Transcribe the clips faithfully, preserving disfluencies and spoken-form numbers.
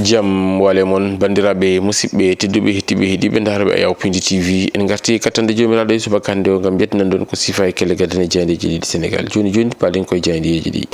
Jam wale mon, banndiraaɓe, musidɓe tedduɓe, heɗtiiɓe, heɗiiɓe ndaarɓe Ayaw Pindi T V. En ngarti kattande Joomiraaɗo e subaka hannde o ngam yettinan ɗon ko siifa e kelle gadane jaayndeeji ɗiɗi Senegaal. Jooni jooni, paalen koye jaayndeeji ɗi.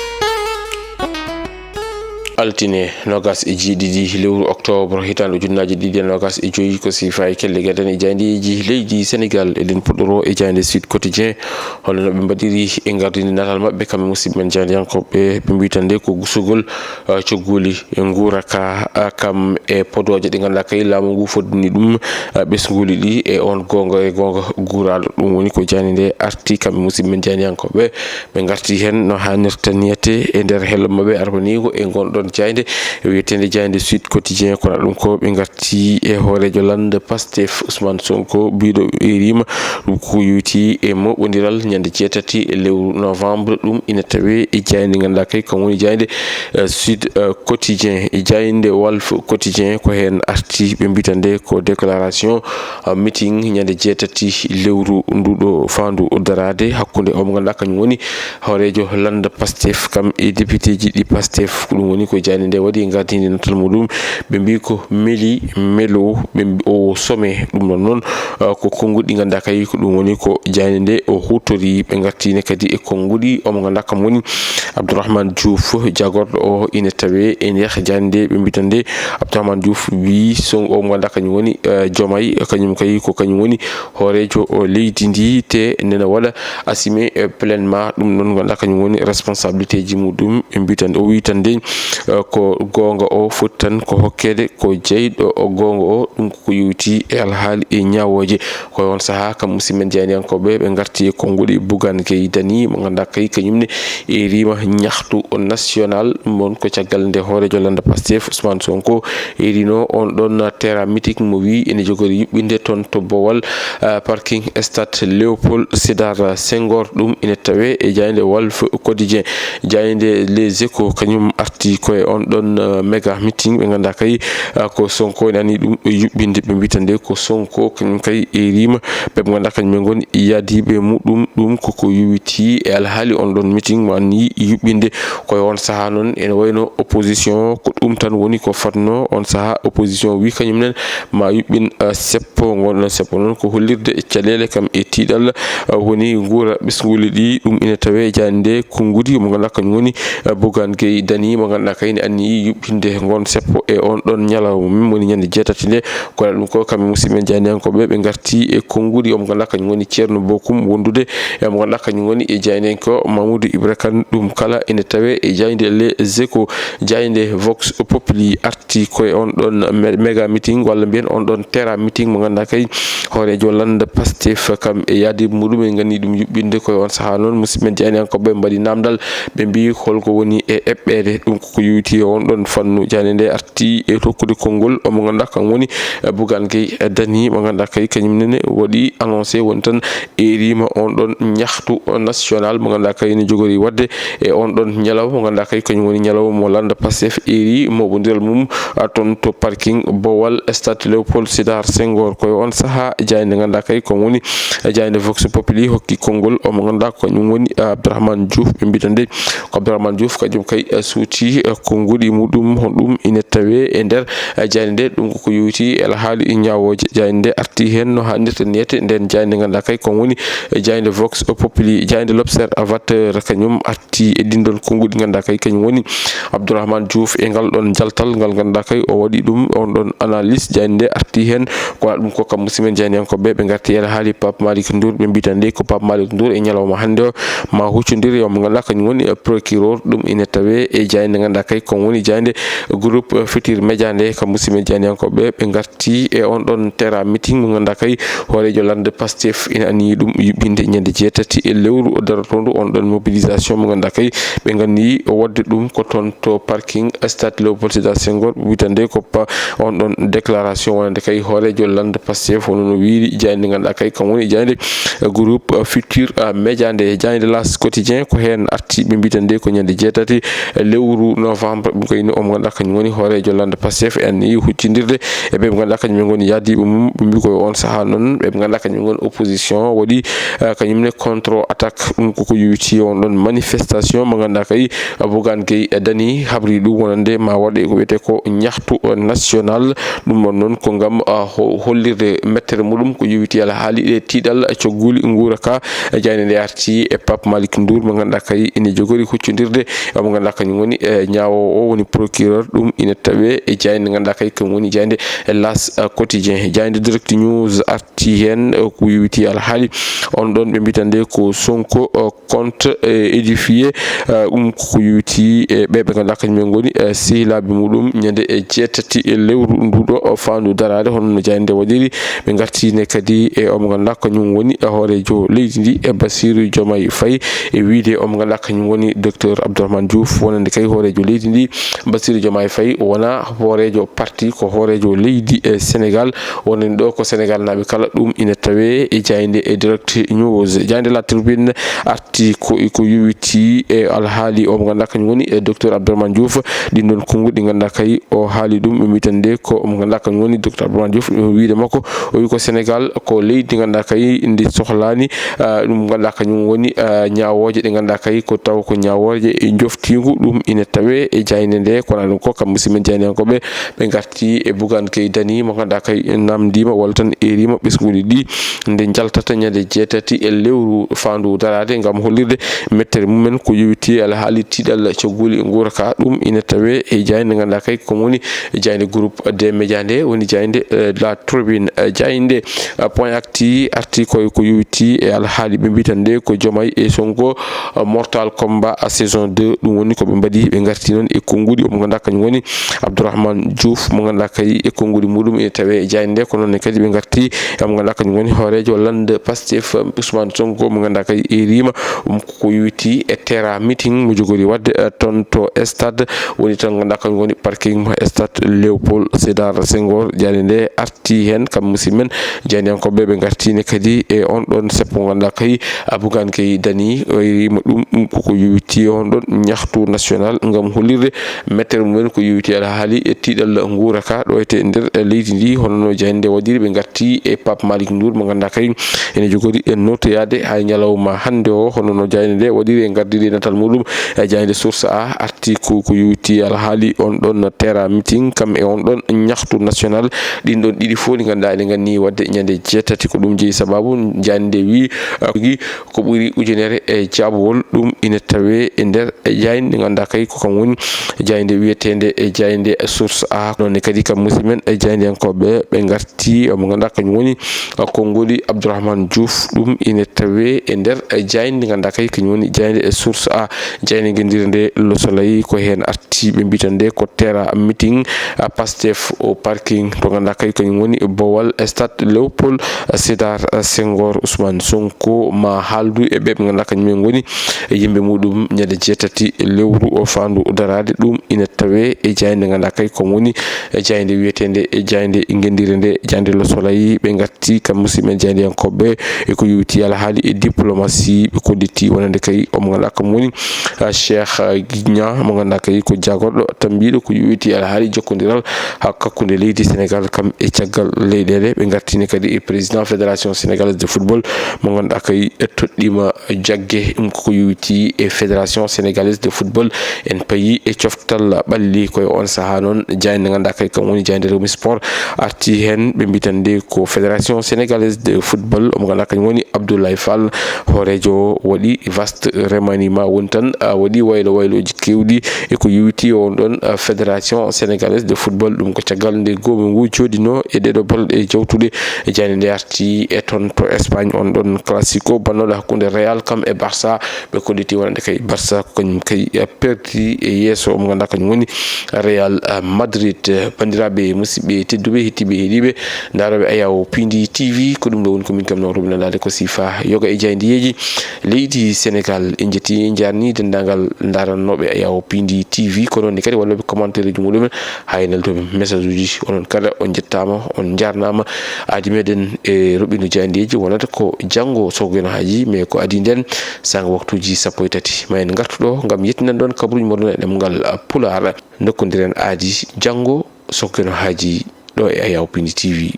Altine noogas e jeeɗiɗi lewru oktoobar, hitaande ujunnaaje ɗiɗi e noogas e joy, ko siifa e kelle gadane jaayndeeji leydi Senegaal. Eɗen puɗɗoroo e jaaynde Sud Quotidien. Holno ɓe mbaɗiri e ngardinde natal maɓɓe, kamɓe musidɓe men jaayndiyankooɓe, ɓe mbiyi tan nde ko gusugol, eh, cogguuli e nguura ka, eh, kam e podooje ɗe ngannduɗaa kay laamu ngu foddani ɗum, eh, ɓesnguuli ɗi e on goonga e goonga guuraaɗo. Ɗum woni ko jaaynde nde arti, kamɓe musidɓe men jaayndiyankooɓe. Ɓe ngarti heen no haanirta niyete e nder hello maɓɓe armaniigo e ngon ɗon jaaynde wiyeteende jaaynde Sud Quotidien. Kono ɗum ko ɓe ngarti e hooreejo lannda Pastef Ousmane Sonko, biiɗo iriima ɗum ko yowitii e moɓondiral ñande jeetati e lewru novembre. Ɗum ina tawee e jaaynde ngannduɗaa kay kam woni jaaynde, eh, Sud, eh, Quotidien. E jaaynde Walf Quotidien ko heen arti, ɓe mbiyi tan nde ko déclaration, eh, meeting ñande jeetati lewru nduɗo faandu daraade hakkunde o mo ngannduɗaa kañum woni hooreejo lannda Pastef kam e député ji ɗi Pastef. Ko ɗum woni ko jaaynde nde waɗi ngardinde natal muɗum. Ɓe mbiyi ko meli melo, ɓe mbi-, o sommet ɗum ɗon noon, ah, ko konnguɗi ngannduɗaa kay ko ɗum woni ko jaaynde nde o huutori. Ɓe ngartiino kadi e konnguɗi o mo ngannduɗaa kam woni Abdourahmane Diouf, jagorɗo o ina tawee e nder jaaynde nde. Ɓe mbiyi tan nde Abdourahmane Diouf wi son o mo ngannduɗaa kañum woni, eh, Diomaye, kañum kay ko kañum woni hooreejo o leydi ndi, te nena waɗa assumer, eh, pleinement ɗum ɗon ngannduɗaa kañum woni responsabilité ji muɗum. Ɓe mbiyi tan, o wi tan nde, eh, ko goonga o foti tan ko hokkeede ko jeyɗo o goonga o, ɗum ko ko yowiti e alhaali e ñaawooje. Ko e on sahaa kam musidɓe men jaayndiyankooɓe ɓe ngarti e konnguɗi Bougane Gueye Dany mo ngannduɗaa kay kañum ne iriima ñaxtu national. Ɗum ɗon ko caggal nde hooreejo lannda Pastef Ousmane Sonko irino on ɗon terrain mythique mo wi ene jogori yuɓɓinde toon to Bowal, eh, parking stade Léopold Sédar Senghor. Ɗum ina tawee e jaaynde Walf Quotidien. Jaaynde Les Échos kañum arti ko e on ɗon, eh, méga meeting ɓe ngannduɗaa kay, eh, ko Sonko ene anniyi ɗum yuɓɓinde. Ɓe mbiyi tan nde ko Sonko kañum kay iriima ɓe ɓe ngannduɗaa kañum en ngoni yaadiiɓe muɗum. Ɗum koko yowitii e alhaali on ɗon meeting mo anniyi yuɓɓinde. Ko e on sahaa noon ene wayno opposition ko ɗum tan woni ko fadno on sahaa. Opposition wi kañum nen ma yuɓɓin, eh, seppo. Ngon ɗon seppo noon ko hollirde e caɗeele kam e tiiɗalla, eh, woni nguura ɓesnguuli ɗi. Ɗum ina tawee jaaynde nde konnguɗi mo ngannduɗaa kañum woni, eh, Bougane Gueye Dany mo ngannduɗaa kay ne anniyi yuɓɓinde ngon seppo e on ɗon ñalawma. Min woni ñande jeetati nde. Kono ɗum ko kamɓe musidɓe men jaayndiyankooɓe ɓe ngarti e konnguɗi o mo ngannduɗaa kañum woni Thierno Bocoum wondude e mo ngannduɗaa kañum woni e jaayndiyanko Mamadou Ibra Kane. Ɗum kala ina tawee e jaaynde Les Échos. Jaaynde Vox Populi arti ko e on ɗon me-, méga meeting walla mbiyen on ɗon terrain meeting mo ngannduɗaa kay hooreejo lannda Pastef kam e yaadiiɓe muɗum en nganni ɗum yuɓɓinde. Ko e on sahaa noon musidɓe men jaayndiyankooɓe mbaɗi naamndal, ɓe mbiyi holko woni e eɓɓeede. Ɗum koko yowiti e on ɗon fannu. Jaaynde nde arti e tokkude konngol o mo ngannduɗaa kam woni, eh, Bougane Gueye Dany mo ngannduɗaa kay kañum nene waɗi annoncé woni tan iriima on ɗon ñaxtu national mo ngannduɗaa kay ne jogori waɗde e on ɗon ñalawma mo ngannduɗaa kay kañum woni ñalawma mo lannda Pastef iri moɓondiral mum, ah, toon to parking Bowal stade Léopold Sédar Senghor. Ko e on sahaa jaaynde ngannduɗaa kay ko woni jaaynde Vox Populi hokki konngol o mo ngannduɗaa ko kañum woni, ah, Abdourahmane Diouf. Ɓe mbiyi tan nde ko Abdourahmane Diouf kañum kay, eh, suuti, eh, konnguɗi muɗum honɗum ina tawee e nder, eh, jaaynde nde. Ɗum koko yowiti e alhaali e ñaawooje. Jaaynde nde arti heen no haanirta niyete nden jaaynde ngannduɗaa kay ko woni, eh, jaaynde Vox Populi. Jaaynde L'Observateur kañum arti e ɗin ɗon konnguɗi ngannduɗaa kay kañum woni Abdourahmane Diouf e ngal ɗon jaltal ngal ngannduɗaa kay o waɗi ɗum on ɗon analyse. Jaaynde nde arti heen ko ɗum ko kam musidɓe men jaayndiyankooɓe ɓe ngarti e alhaali Pape Malick Ndour. Ɓe mbiyi tan nde ko Pape Malick Ndour e ñalawma hannde o ma huccondir e mo ngannduɗaa kañum woni, eh, procureur. Ɗum ina tawee e jaaynde ngannduɗaa kay ko woni jaaynde groupe, eh, Futur Média nde. Kam musidɓe jaayndiyankooɓe ɓe ngarti e on ɗon terrain meeting mo ngannduɗaa kay hooreejo lannda Pastef ina anniyi ɗum yuɓɓinde ñande jeetati e lewru darotoondu on ɗon mobilisation mo ngannduɗaa kay ɓe nganni waɗde ɗum ko toon to parking stade Léopold Sédar Senghor. Ɓe mbiyi tan nde ko pa-, on ɗon déclaration wonande kay hooreejo lannda Pastef, hono no wiiri jaaynde ngannduɗaa kay kam woni jaaynde, eh, groupe, eh, Futur, eh, Média nde. Jaaynde L'As Quotidien ko heen arti, ɓe mbiyi tan nde ko ñande jeetati, eh, lewru novembre. Novembre, ɓe gayni o mo ngannduɗaa kañum woni hooreejo lannda Pastef, e anniyi huccindirde e ɓe ɓe ngannduɗaa kañum en ngoni yaadiiɓe mum. Ɓe mbi ko on sahaa noon, ɓe ɓe ngannduɗaa kañum ngoni opposition waɗi, eh, kañum ne contre attaque. Ɗum koko yowiti on ɗon manifestation mo ngannduɗaa kay Bougane Gueye Dany habri ɗum wonande ma waɗe ko wiyetee ko ñaxtu national. Ɗum ɗon noon ko ngam, ah, ho-, hollirde mettere muɗum ko yowiti alhaali ɗe tiiɗal cogguuli nguura ka. Jaaynde nde arti e Pape Malick Ndour mo ngannduɗaa kay ene jogori huccondirde, eh, mo ngannduɗaa kañum woni, eh, ñaawoowo o woni procureur. Ɗum ina tawee e jaaynde ngannduɗaa kay kañum woni jaaynde L'As, eh, Quotidien. Jaaynde Direct News arti heen, eh, ko yowiti alhaali on ɗon ɓe mbiyata nde ko Sonko, eh, contre, eh, édifié. Eh, ɗum ko yowiti e ɓe ɓe ngannduɗaa kañum en ngoni, eh, sehilaaɓe muɗum ñande e jeetati e lewru nduɗo, eh, faandu daraade, hono no jaaynde waɗiri. Ɓe ngartiino kadi e omo ngannduɗaa kañum woni hooreejo leydi ndi, e Bassirou Diomaye Faye, e wiyde omo ngannduɗaa kañum woni Docteur Abdourahmane Diouf, wonande kay hooreejo leydi ndi. Bassirou Diomaye Faye wonaa hooreejo parti, ko hooreejo leydi e Sénégal, wonande ɗo ko Sénégal naaɓe kala. Ɗum ina tawee e jaaynde e Direct News. Jaaynde La Tribune arti ko, ko yowiti e alhaali omo ngannduɗaa kañum woni e Docteur Abdourahmane Diouf. Ɗin ɗon konnguɗi ngannduɗaa kay o haali ɗum, ɓe mbiyata nde ko mo ngannduɗaa kañum woni Docteur Abdourahmane Diouf, ɗum wiyde makko, o wi ko Sénégal ko leydi ndi ngannduɗaa kay ndi sohlaani, ah, ɗum ngannduɗaa kañum woni, ah, ñaawooje ɗe ngannduɗaa kay ko taw ko ñaawooje e njoftiingu. Ɗum ina tawee e jaaynde nde, kono ɗum ko kam musidɓe jaayniyankooɓe, ɓe ngarti e Bougane Gueye Dany mo ngannduɗaa kay namndiima walla tan eeriima ɓesnguuji ɗi nde njaltata ñande jeetati e lewru faandu daraade ngam hollirde mettere mumen ko yowiti alhaali tiiɗal cogguuli nguura ka. Ɗum ina tawee e jaaynde ngannduɗaa kay ko woni jaaynde groupe des médias nde woni jaaynde, eh, La Tribune. Eh, jaaynde, eh, Point Actu arti koye ko yowiti e alhaali ɓe mbiyata nde ko Diomaye e Sonko, eh, Mortal Kombat, eh, saison deux. Ɗum woni ko ɓe mbaɗi, ɓe ngarti noon e konnguɗi omo ngannduɗaa kañum woni Abdourahmane Diouf mo ngannduɗaa kay e konnguɗi muɗum ina tawee e jaaynde nde. Ko noon ne kadi ɓe ngarti e mo ngannduɗaa kañum woni hooreejo lannda Pastef, Ousmane Sonko mo ngannduɗaa kay eeriima. Ɗum ko yowiti e terrain meeting mo jogori waɗde, eh, toon to stade, woni toon ngannduɗaa kañum woni parking mo stade Léopold Sédar Senghor. Jaaynde nde arti heen kam musidɓe men jaayniyankooɓe, ɓe ngartiino kadi e on ɗon seppo ngannduɗaa kay, ah, Bougane Gueye Dany o eeriima ɗum. Ɗum koko yowiti on ɗon ñaxtu national ngam hollirde mettere mumen ko yowiti alhaali e tiiɗal nguura ka ɗo e te nder leydi ndi. Hono no jaaynde nde waɗiri, ɓe ngarti e Pape Malick Ndour mo ngannduɗaa kay ene jogori e notoyaade haa ñalawma hannde o. Hono no jaaynde nde waɗiri e ngardiiɗe natal muɗum, e jaaynde Source A arti ko, ko yowiti alhaali on ɗon terrain meeting kam e on ɗon ñaxtu national. Ɗin ɗon ɗiɗi fof ɗi ngannduɗaa eɗe nganni waɗde ñande jeetati. Ko ɗum jeyi sababu jaaynde nde wi, ah, ko ɓuri ujunere e jaabowol. Ɗum ina tawee e nder e jaaynde nde ngannduɗaa kay ko kam woni jaaynde wiyeteende e jaaynde Source A. Noon ne kadi kam musidɓe men e jaayndiyankooɓe, ɓe ngarti mo ngannduɗaa kañum woni, ah, konngoli Abdourahmane Diouf. Ɗum ina tawee e nder e jaaynde nde ngannduɗaa kay kañum woni jaaynde e Source A. Jaaynde ngenndiire nde Le Soleil ko heen arti, ɓe mbiyata nde ko terrain meeting, ah, Pastef au parking to ngannduɗaa kay kañum woni Bowal stade Léopold Sédar Senghor. Ousmane Sonko ma haaldu e ɓe ɓe ngannduɗaa kañum en ngoni e yimɓe muɗum ñande jeetati lewru o faandu daraade. Ɗum ina tawee e jaaynde ngannduɗaa kay ko woni e jaaynde wiyeteende e jaaynde ngenndiire nde, jaaynde Le Soleil. Ɓe ngarti kam musidɓe men jaayndiyankooɓe e ko yowiti alhaali e diplomatie, ɓe kolliti wonande kay omo ngannduɗaa kam woni, ah, Cheikh, ah, Niang mo ngannduɗaa kay ko jaagorɗo tambiiɗo ko yowiti alhaali jokkondiral haa hakkunde leydi Sénégal kam e caggal leyɗeele. Ɓe ngartini kadi e président Fédération Sénégalaise de Football mo ngannduɗaa kay e toɗɗiima jagge. Ɗum koko yowiti e Fédération Sénégalaise de Football. En payi e coftal ɓalli koye on sahaa noon, jaaynde ngannduɗaa kay kam woni jaaynde Rewmi Sport arti heen, ɓe mbiyata nde ko Fédération Sénégalaise de Football omo ngannduɗaa kañum woni Abdoulaye Fall, hooreejo o waɗi vaste remaniement, woni tan, ah, waɗi waylo waylooji keewɗi e ko yowiti on ɗon, ah, Fédération Sénégalaise de Football. Ɗum ko caggal nde goomu ngu jooɗino e ɗeɗo balɗe jawtuɗe. E jaaynde nde arti e toon to Espagne, on ɗon Classico bannooɗo hakkunde Real kam e Barça. Ɓe kolliti wonande kay Barça ko kañum kay, eh, perdi e yeeso omo ngannduɗaa kañum woni Real, eh, Madrid. Banndiraaɓe, musidɓe tedduɓe, heɗtiiɓe, heɗiiɓe, ndaarooɓe Ayaw Pindi T V, ko ɗum ɗo woni ko min kam nawruɓe nanaade ko siifa yoga e jaayndiyeeji leydi Sénégal. En njetti, en njaarni denndaangal ndaarannooɓe Ayaw Pindi T V, ko noon ne kadi wallooɓe commentaire uji muɗumen, haa e neltooɓe message uji. Onon kala on njettaama, on njaarnaama. Aadi meɗen e roɓɓindo jaayndiyeeji wonata ko janngo sogeno haaji, mais ko adii nden saanga waktuuji sappo e tati. Ma en ngartu ɗo ngam yettinan ɗon kabaruuji moɗon e ɗemngal Pulaar. Ndokkondiren aadi janngo, so ko no haaji, ɗo e Ayaw Pindi T V.